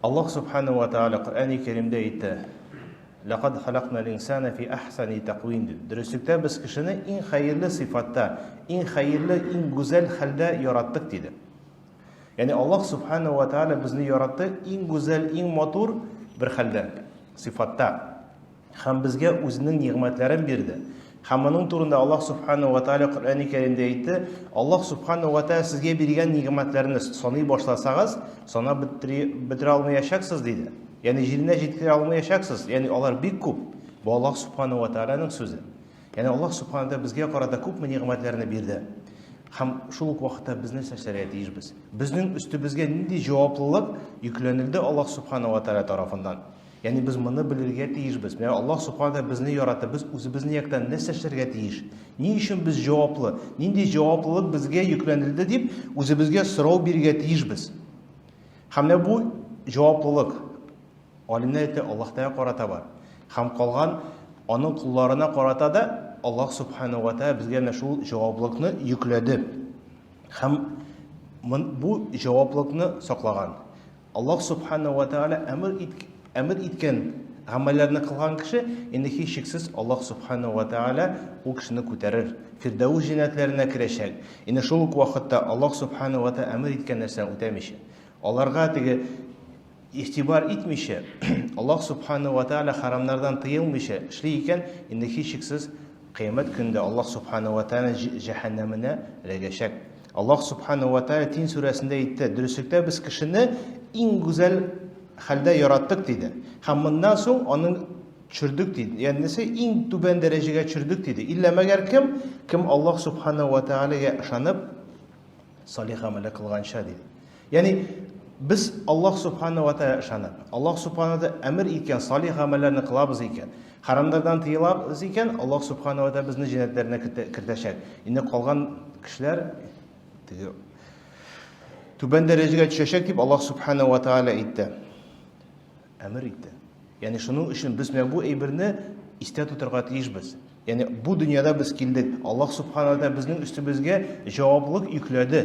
Аллаһ Субхану ва Тааля Коръәни Кәримдә әйтте: Ләкад халакнал инсана фи ахсани тәквим дип. Дөреслектә без кешене иң хәерле сыйфатта, иң хәерле, иң гүзәл хәлдә яраттык диде. Ягъни Аллаһ Субхану ва Тааля безне яратты иң гүзәл, иң матур бер хәлдә, сыйфатта. Һәм безгә үзенең нигъмәтләрен бирде. Һәм моның турында Аллаһ Субхану ва Тааля Коръәни Кәримдә әйтте, Аллаһ Субхану ва Тааля сезгә биргән нигъмәтләрне саный башласагыз, санап бетерә алмаячаксыз, диде. Ягъни җиренә җиткерә алмаячаксыз. Ягъни алар бик күп. Бу Аллаһ Субхану ва Тааляның сүзе. Ягъни Аллаһ Субхану ва безгә карата күпме нигъмәтләрне бирде. Һәм шул ук вакытта без нәрсә эшләргә тиешбез? Безнең өстебезгә нинди җаваплылык йөкләнелде Аллаһ Субхану ва Тааля тарафыннан? Ягъни без моны белергә тиешбез. Менә Аллаһ Субхану ва безне ярата, без үзебезнең яктан нәрсә эшләргә тиеш? Ни өчен без җаваплы? Нинди җаваплылык безгә йөкләнелде дип, үзебезгә сорау бирергә тиешбез. Һәм менә бу җаваплылык галимнәр әйтә, Аллаһ Тәгалә карата бар. Һәм калган аның кулларына карата да Аллаһ Субхану ва Тәгалә безгә менә шул җаваплылыкны йөкләде. Һәм бу җаваплылыкны саклаган. Аллаһ Субхана ва Тәгалә әмер, ит, әмер иткән гамәлләрне кылган кеше, инде һичшиксез Аллаһ Субхана ва Тәгалә ул кешене күтәрер, Фирдәүс җәннәтләренә керәчәк. Инде шул ук вакытта Аллаһ Субхана ва Тәгалә әмер иткән нәрсәне үтәмичә, аларга теге игътибар итмичә, Аллаһ Субхана ва Тәгалә харамнардан тыелмыйча эшли икән, инде һичшиксез Кыямәт көнендә Аллаһ Субхана ва Тәгалә җәһәннәменә эләгәчәк. Аллаһ Субхану ва Тааля Тин сүрәсендә әйтте, Дөреслектә без кешене иң гүзәл хәлдә яраттык, диде. Һәм моннан соң аның төшердек, диде. Ягъни нәрсә? Иң түбән дәрәҗәгә төшердек, диде. Иллә мәгәр кем? Кем Аллаһ Субхану ва Тааляга ышанып, салих гамәлләр кылганча, диде. Ягъни без Аллаһ Субхану ва Тааля ышанып, Аллаһ Субхану ва Тааля әмер иткән салих гамәлләрне кылабыз икән, харамнардан тыелабыз икән, Аллаһ Субхану ва Тааля безне җәннәтләренә кертәчәк. Инде калган кешеләр теге түбән дәрәҗәгә төшәчәк дип Аллаһ Субхану ва Тааля әйтте. Әмер итте. Ягъни шуның өчен без менә бу әйберне истә тотарга тиешбез. Ягъни бу дөньяда без килдек. Аллаһ Субхану ва Тааля безнең өстебезгә җаваплылык йөкләде.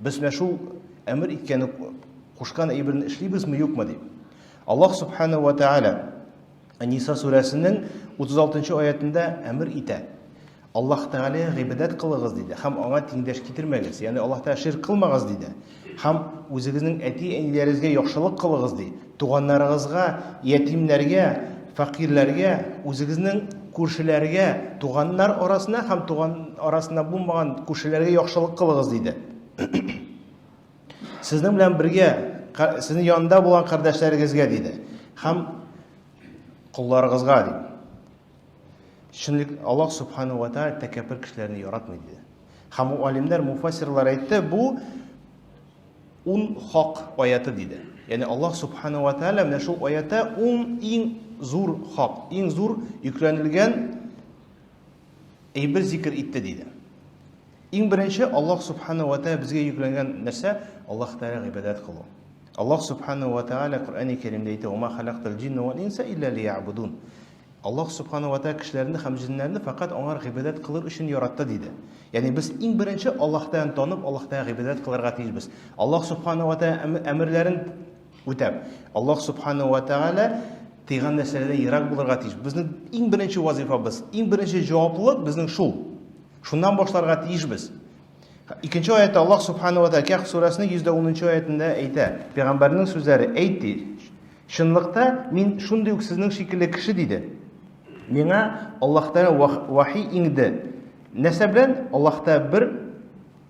Без менә шул әмер иткән, кушкан әйберне эшлибезме, юкмы дип. Аллаһ Субхану ва Тааля Ниса сүрәсенең 36 аятында әмер итә. Аллаһ Тәгаләгә гыйбадәт кылыгыз, диде, һәм аңа тиңдәш китермәгез, ягъни Аллаһ Тәгалә ширк кылмагыз, диде. Һәм үзегезнең әти-әниләрегезгә яхшылык кылыгыз, ди. Туганнарыгызга, ятимнәргә, фәкыйрьләргә, үзегезнең күршеләргә, туганнар арасына һәм туган арасында булмаган күршеләргә яхшылык кылыгыз, диде. Сезнең белән бергә, сезнең янында булган кардәшләрегезгә, диде. Һәм колларыгызга, диде. Чынлык Аллаһ Субхану ва Тааля тәкәббер кешеләрне яратмый диде. Һәм алимнәр, муфассирлар әйтте, бу ун хак аяты диде. Ягъни Аллаһ Субхану ва Тааля менә шул аятта ун иң зур хак, иң зур йөкләнелгән әйбер зикер итте диде. Иң беренче Аллаһ Субхану ва Тааля безгә йөкләнгән нәрсә? Аллаһ Тааля гыйбадәт кылу. Аллаһ Субхану ва Тааля Коръәни Кәримдә әйтә: "Ва ма халактал җинна вал инса илля лиябудун." Аллаһ Субхану ва Тааля кешеләрне һәм җеннәрне фәкать аңар гыйбадәт кылыр өчен яратты, диде. Ягъни без иң беренче Аллаһ Тәгаләне танып, Аллаһ Тәгаләгә гыйбадәт кылырга тиешбез. Аллаһ Субхану ва Тәгалә әмерләрен үтәп, Аллаһ Субхану ва Тәгалә тыйган нәрсәләрдән ерак булырга тиеш. Безнең иң беренче вазифабыз, иң беренче җаваплылык безнең шул. Шуннан башларга тиешбез. Икенче аятта Аллаһ Субхану ва Тәгалә Кәһф сүрәсенең 110 аятында әйтә, пәйгамбәрнең сүзләре, әйт ди, Чынлыкта мин шундый ук сезнең шикелле кеше, диде. Миңа Аллаһ Тәгалә вахи иңде. Нәрсә белән? Аллаһ Тәгалә бер,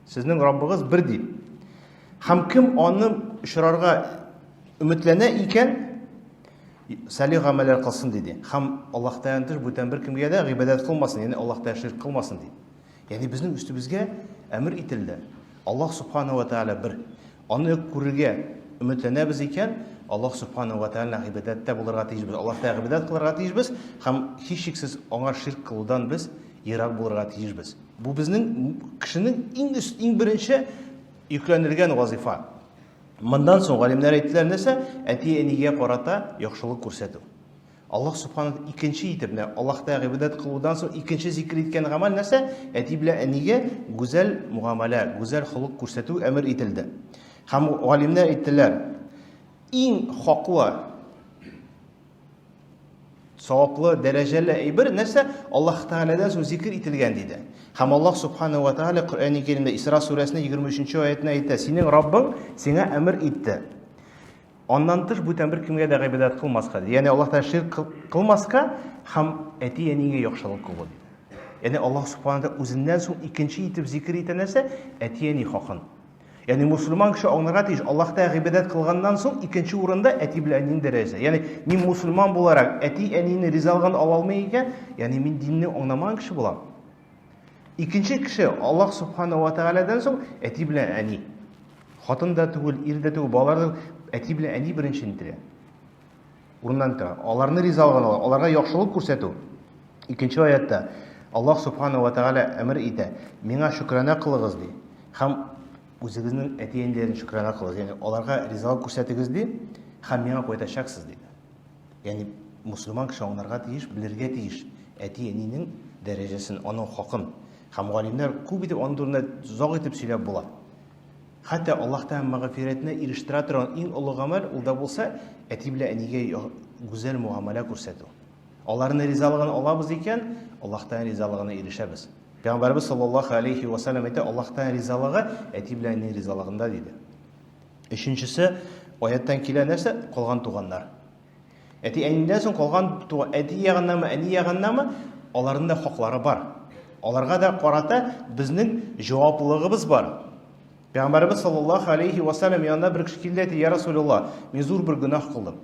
сезнең Раббыгыз бер дип. Һәм кем аны очрарга өметләнә икән, салих гамәлләр кылсын диде. Һәм Аллаһ Тәгаләдән тыш бүтән бер кемгә дә гыйбадәт кылмасын, ягъни Аллаһ Тәгалә ширк кылмасын дип. Ягъни безнең өстебезгә әмер ителде. Аллаһ Субхану ва Тәгалә бер. Аны күрергә өметләнәбез икән, Аллаһ Субхану ва Тәгалә гыйбадәттә булырга тиешбез. Аллаһ Тәгалә гыйбадәт кылырга тиешбез һәм һичшиксез аңа ширк кылудан без ерак булырга тиешбез. Бу безнең кешенең иң иң беренче йөкләнелгән вазифа. Моннан соң галимнәр әйттеләр нәрсә? Әти-әнигә карата яхшылык күрсәтү. Аллаһ Субхану икенче итеп, менә Аллаһ Тәгалә гыйбадәт кылудан соң икенче зикер иткән гамәл нәрсә? Әти белән әнигә гүзәл мугамәлә, гүзәл холык күрсәтү әмер ителде. Һәм галимнәр әйттеләр, Иң хаклы, саваплы, дәрәҗәле әйбер нәрсә? Аллаһ Тәгаләдән соң зикер ителгән диде. Һәм Аллаһ Субхану ва Тәгалә Коръәни Кәримдә Исра сүрәсенең 23 аятында әйтә: "Синең Раббың сиңа әмер итте. Аннан тыш бүтән бер кемгә дә гыйбадәт кылмаска." Ягъни Аллаһ Тәгалә ширк кылмаска һәм әти-әнигә яхшылык кылу диде. Ягъни Аллаһ Субхану ва Тәгалә үзеннән соң икенче итеп зикер итә нәрсә? Әти-әни хакын. Ягъни мусульман кеше аңларга тиеш, Аллаһ Тәгалә гыйбадәт кылганнан соң икенче урында әти белән әнинең дәрәҗәсе. Ягъни мин мусульман буларак әти-әнине ризалыгын ала алмый икән, ягъни мин динне аңламаган кеше булам. Икенче кеше Аллаһ Субхану ва Тәгаләдән соң әти белән әни. Хатын да түгел, ир дә түгел, балалар да әти белән әни беренче интелә. Урыннан тора. Аларны ризалыгын ала, аларга яхшылык күрсәтү. Икенче аятта Аллаһ Субхану ва Тәгалә әмер итә, миңа шөкрана кылыгыз ди. Һәм үзегезнең әти-әниләрен шөкрана кылыгыз. Ягъни аларга ризалык күрсәтегез ди, һәм миңа кайтачаксыз диде. Ягъни мусульман кеше аңларга тиеш, белергә тиеш әти-әнинең дәрәҗәсен, аның хакын. Һәм галимнәр күп итеп аның турында озак итеп сөйләп була. Хәтта Аллаһ Тәгалә мәгъфирәтенә ирештерә торган иң олы гамәл ул да булса әти белән әнигә гүзәл мөгамәлә күрсәтү. Аларның ризалыгын алабыз икән, Аллаһ Тәгалә ризалыгына ирешәбез. Пәйгамбәрбез саллаллаһу алейхи ва саллям әйтә, Аллаһ Тәгалә ризалыгы әти белән әнинең ризалыгында диде. Өченчесе, аяттан килә нәрсә? Калган туганнар. Әти әнидән соң калган туган әти ягыннанмы, әни ягыннанмы, аларның да хаклары бар. Аларга да карата безнең җаваплылыгыбыз бар. Пәйгамбәребез саллаллаһу алейхи ва саллям янына бер кеше килде, әйтте, "Я Расулуллаһ, мин зур бер гөнаһ кылдым.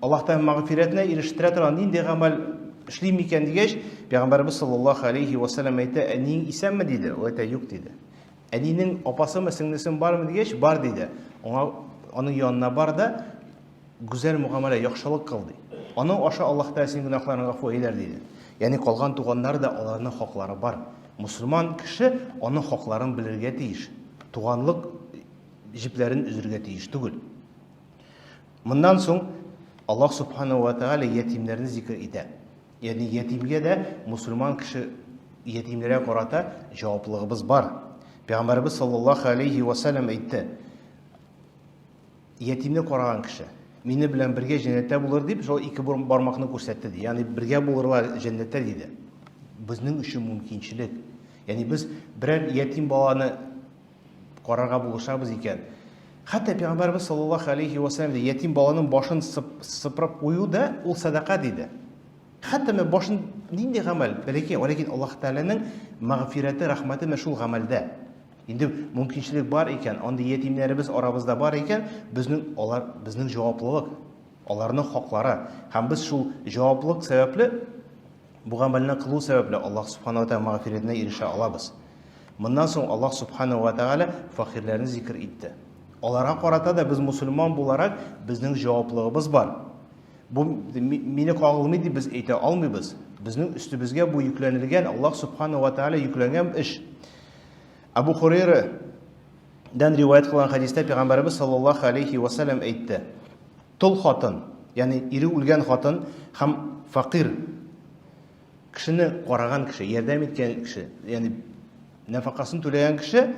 Аллаһ Тәгалә мәгъфирәтенә ирештерә торган нинди гамәл эшлим икән?" дигәч, Пәйгамбәребез саллаллаһу алейхи ва саллям әйтте, "Әниең исәнме?" диде. Ул әйтә, "Юк" диде. Әнинең апасымы, сеңлесеме бармы дигәч, "Бар" диде. Аңа аның янына бар да, Гүзәл мөгамәлә, яхшылык кыл, ди. Аның аша Аллаһ Тәгалә синең гөнаһларыңны гафу әйләр, диде. Ягъни калган туганнар да аларның хаклары бар. Мусульман кеше аның хакларын белергә тиеш. Туганлык җепләрен өзергә тиеш түгел. Моннан соң Аллаһ Субхану ва Тәгалә ятимнәрне зикр итә. Ягъни ятимгә дә мусульман кеше ятимнәргә карата җаваплылыгыбыз бар. Пәйгамбәребез саллаллаһу алейхи ва саллям әйтте: Ятимне караган кеше мине белән бергә җәннәттә булыр дип, шул ике бармакны күрсәтте ди. Ягъни бергә булырлар җәннәттә диде. Безнең өчен мөмкинчелек. Ягъни без берәр ятим баланы карарга булышабыз икән. Хәтта Пәйгамбәрбез саллаллаһу алейхи ва саллям ятим баланың башын сыпырып кую да ул садака диде. Хәтта мен башын нинди гамәл, бәләкәй, ләкин Аллаһ Тәгаләнең мәгъфирәте, рәхмәте менә шул гамәлдә. Инде мөмкинчелек бар икән, андый ятимнәребез арабызда бар икән, безнең алар безнең җаваплылык, аларның хаклары. Һәм без шул җаваплылык сәбәпле бу гамәлне кылу сәбәпле Аллаһ Субхану ва Тәгалә мәгъфирәтенә ирешә алабыз. Моннан соң Аллаһ Субхану ва Тәгалә фәкыйрьләрне зикер итте. Аларга карата да без мусульман буларак безнең җаваплылыгыбыз бар. Бу мине кагылмый дип без әйтә алмыйбыз. Безнең өстебезгә бу йөкләнелгән Аллаһ Субхану ва Тәгалә йөкләнгән эш. Абу Хурейра дән риваять кылган хәдистә пәйгамбәребез саллаллаһу алейхи ва саллям әйтте. Тол хатын, ягъни ире үлгән хатын һәм факир кешене караган кеше, ярдәм иткән кеше, ягъни нәфакасын түләгән кеше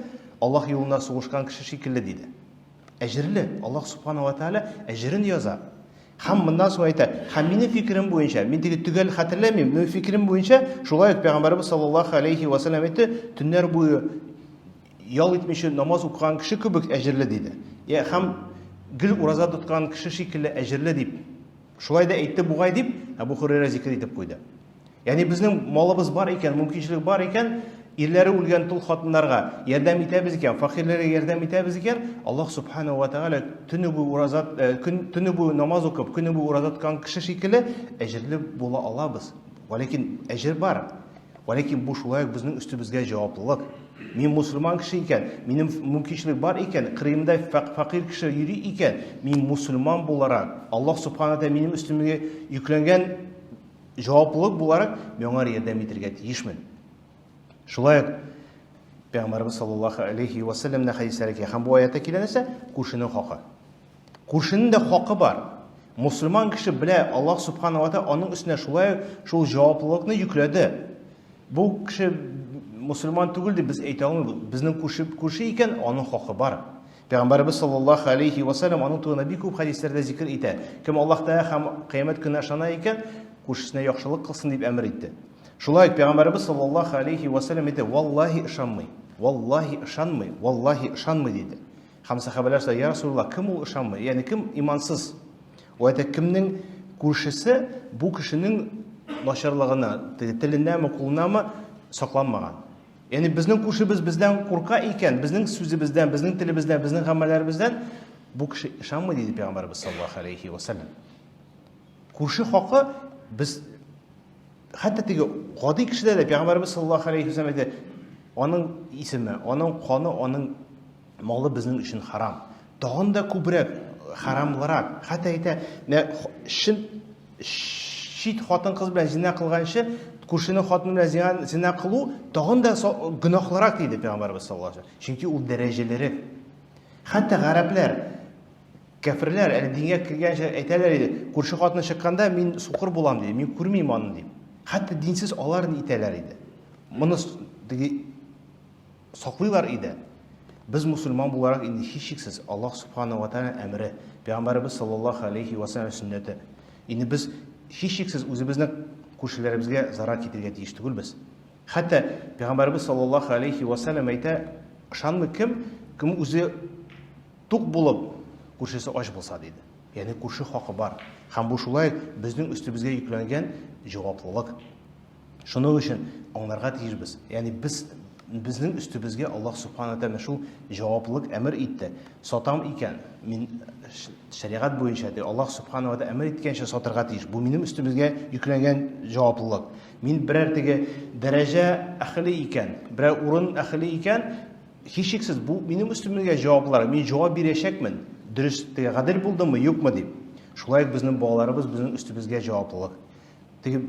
Аллаһ юлында сугышкан кеше шикелле диде. Әҗерле, Аллаһ субхана ва тааля әҗерен яза. Һәм моннан соң әйтә, һәм минем фикерем буенча, мин теге төгәл хәтерләмим, минем фикерем буенча, шулай ук Пәйгамбәребез саллаллаһу алейхи ва саллям әйтте, төннәр буе ял итмичә намаз укыган кеше кебек әҗерле диде. Я һәм гел ураза тоткан кеше шикелле әҗерле дип. Шулай да әйтте бугай дип, Әбу Хурайра зикер итеп куйды. Ягъни безнең малыбыз бар икән, мөмкинчелек бар икән, ирләре үлгән тол хатыннарга ярдәм итәбез икән, фәкыйрьләргә ярдәм итәбез икән, Аллаһ субханаһу ва тааля төне буе ураза, э, көн төне буе намаз укып, көне буе ураза тоткан кеше шикелле әҗерле була алабыз. Вәләкин әҗер бар. Вәләкин бу шулай ук безнең өстебезгә җаваплылык. Мин мусульман кеше икән, минем мөмкинчелек бар икән, кырыемда фәкыйрь кеше йөри икән, мин мусульман буларак, Аллаһ субханаһу ва тааля минем өстемгә йөкләнгән Җаваплылык буларак, мин аңар ярдәм итергә тиешмен. Шулай ук Пәйгамбәрбез саллаллаһу алейхи ва саллямнан хәдисләре килә. Һәм бу аятта килә нәрсә? Күршенең хакы. Күршенең дә хакы бар. Мусульман кеше белә, Аллаһ субхана ва тааля аның өстенә шулай шул җаваплылыкны йөкләде. Бу кеше мусульман түгел дип без әйтә алмыйбыз. Безнең күрше күрше икән, аның хакы бар. Пәйгамбәребез саллаллаһу алейхи ва саллям аның турында бик күп хәдисләрдә зикер итә. Кем Аллаһ Тәгалә һәм кыямәт көненә ышана икән, күршесенә яхшылык кылсын дип әмер итте. Шулай ук Пәйгамбәребез саллаллаһу алейхи ва саллям әйтте, валлаһи ышанмый, валлаһи ышанмый, валлаһи ышанмый диде. Һәм сәхабәләр сорады, я Расулуллаһ, кем ул ышанмый? Ягъни кем имансыз? Ул әйтә, кемнең күршесе бу кешенең начарлыгына, теленәме, кулынамы сакланмаган. Ягъни безнең күршебез бездән курка икән, безнең сүзебездән, безнең телебездән, безнең гамәлләребездән бу кеше ышанмый, диде Пәйгамбәребез саллаллаһу алейхи ва саллям. Күрше хакы без хәтта теге гади кешедә дә Пәйгамбәребез саллаллаһу алейхи ва саллям әйтә, аның исеме, аның каны, аның малы безнең өчен харам. Тагын да күбрәк, харамлырак. Хәтта әйтә, менә чын чит хатын-кыз белән зина кылганчы, күршенең хатыны белән зина, зина кылу тагын да гөнаһлырак диде Пәйгамбәрбез саллаллаһу алейһи Чөнки ул дәрәҗәлерәк. Хәтта гарәпләр, кәферләр әле дингә кергәнче әйтәләр иде, күрше хатыны чыкканда мин сукыр булам ди, мин күрмим аны дип. Хәтта динсез алар итәләр иде. Моны теге саклыйлар иде. Без мусульман буларак инде һичшиксез Аллаһ субхана ва тааля әмере, пәйгамбәребез саллаллаһу алейхи ва саллям сөннәте. Инде без һичшиксез үзебезнең күршеләребезгә зарар китерергә тиеш түгелбез. Хәтта пәйгамбәребез саллаллаһу алейхи ва саллям әйтә, ышанмый кем, кем үзе тук булып, күршесе ач булса диде. Ягъни күрше хакы бар. Һәм бу шулай безнең өстебезгә йөкләнгән җаваплылык. Шуның өчен аңларга тиешбез. Ягъни без безнең өстебезгә Аллаһ субхана тәгалә шул җаваплылык әмер итте. Сатам икән, мин шәригать буенча ди, Аллаһ субхана ва әмер иткәнчә сатырга тиеш. Бу минем өстебезгә йөкләнгән җаваплылык. Мин берәр теге дәрәҗә әхле икән, берәр урын әхле икән, һичшиксез бу минем өстемгә җаваплар. Мин җавап бирәчәкмен. Дөрес, теге гадел булдымы, юкмы дип. Шулай ук безнең балаларыбыз безнең өстебезгә җаваплылык. Теге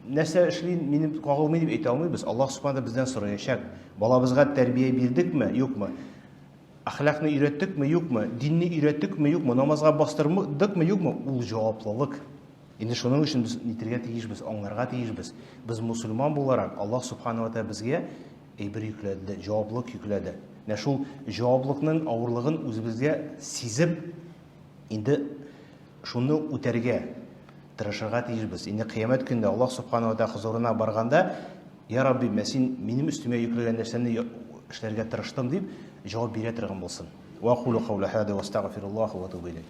нәрсә эшли, минем кагылмый дип әйтә алмыйбыз. Аллаһ субхана бездән сораячак. Балабызга тәрбия бирдекме, юкмы? Әхлакны өйрәттекме, юкмы? Динне өйрәттекме, юкмы? Намазга бастырдыкмы, юкмы? Ул җаваплылык. Инде шуның өчен без нитергә тиешбез, аңларга тиешбез. Без мусульман буларак Аллаһ субхана ва безгә әйбер йөкләде, җаваплылык йөкләде. Менә шул җаваплылыкның авырлыгын үзебезгә сизеп, инде Шуны үтәргә тырышырга тиешбез. Инде кыямәт көндә Аллаһ Субхану ва Тәгалә хозурына барганда, Я Рабби, мә син минем өстемә йөкләгән нәрсәне эшләргә тырыштым дип җавап бирә торган булсын. Ва кулу кауля хада ва астагфируллаһ ва атубу иләйһ.